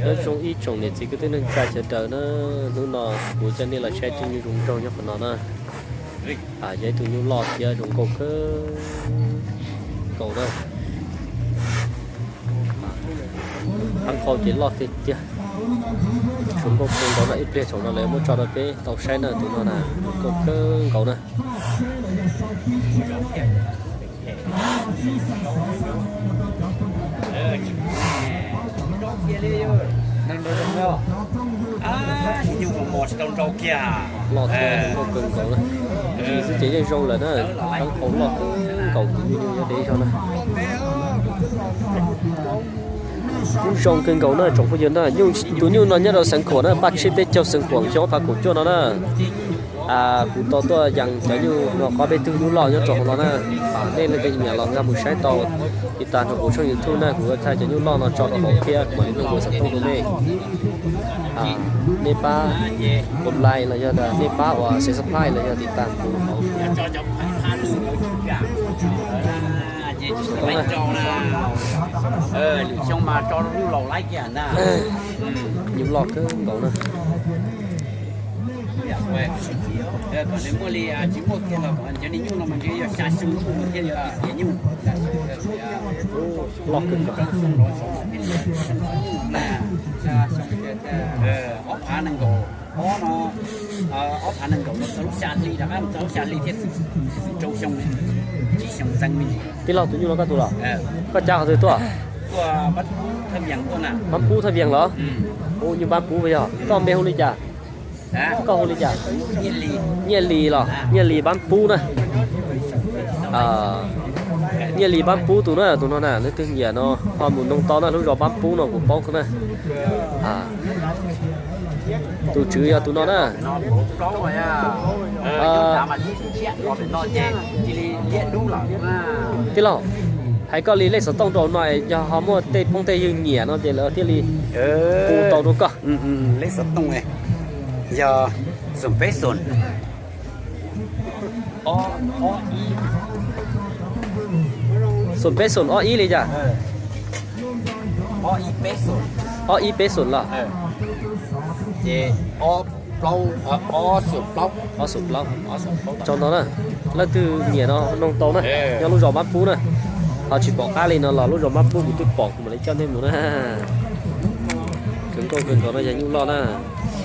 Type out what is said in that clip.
Nyob zoo ib tsoom niam txiv kwv tij neej tsa sawv daws na, hnub no kuv coj nej los saib tus nyuj zoo nraug nyob qhov no na. Yog ib tug nyuj loj thiab zoo nkauj kawg nkaus na. Ab qhau ces loj tiag tiag. Zoo nkauj kawg nkaus no, ib pliag thaum no lawv muab tso rau peb tau saib na, tus no na zoo nkauj kawg nkaus na. Loj thiab zoo nkauj kawg nkaus na. Ris xwb ces yeej zoo lawm na. Ab qhau loj kawg nkaus, tus nyuj nyuj nyob deb zog na. Kuj zoo kawg nkaus na tsoom phooj ywg na. Tus nyuj no nyob rau Xeev Khuam na, paj tsib peb caug Xeev Khuam xyoo ob phav kaum cuaj no na. Kuv tau tuaj yees cov nyuj no, qab peb tug nyuj loj nyob rau hauv no na. Nej leej twg nyiam los nkag mus saib tau, tiv tas rau kuv tshooj YouTube na, kuv thaij cov nyuj loj no tso rau hauv thiab mam li nug ua xov tooj rau nej. Nej pab ua like los yog nej pab ua subscribe los yog tiv tas kuv hauv. Nyuj loj kawg nkaus na. Loj kawg nkaus. Tij laug, tus nyuj no koj tus los? Koj cav qhov twg tuaj? Pab Pub Thaj Vias los? Ua nyuj Pab Pub puas yog? Koj npe hu li cas? Koj hu li cas? Nyiaj Lis los? Nyiaj Lis Pab Pub na. Nyiaj Lis Pab Pub tus na, tus no na, leej twg nyiam no ho mus noog tau na, lub zos Pab Pub no kuv paub na. Tus tswv yog tus no na. Tij laug, hais koj li lej xov tooj rau no, yog ho muaj tej phooj tej ywg nyiam no ces lawv thiaj li hu tau rau koj. Lej xov tooj yog xoom peb xoom, xoom peb xoom ob ib li cas? Ob ib peb xoom los? Ob xoom plaub. Tsaus ntau na, leej twg nyiam no noog tau na, nyob lub zos Pab Pub na. Ho tsis pom qab li no los lub zos Pab Pub kuv twb pom, kuv mam li coj nej mus na. Kawg nkaus, kawg nkaus no yog nyuj loj na.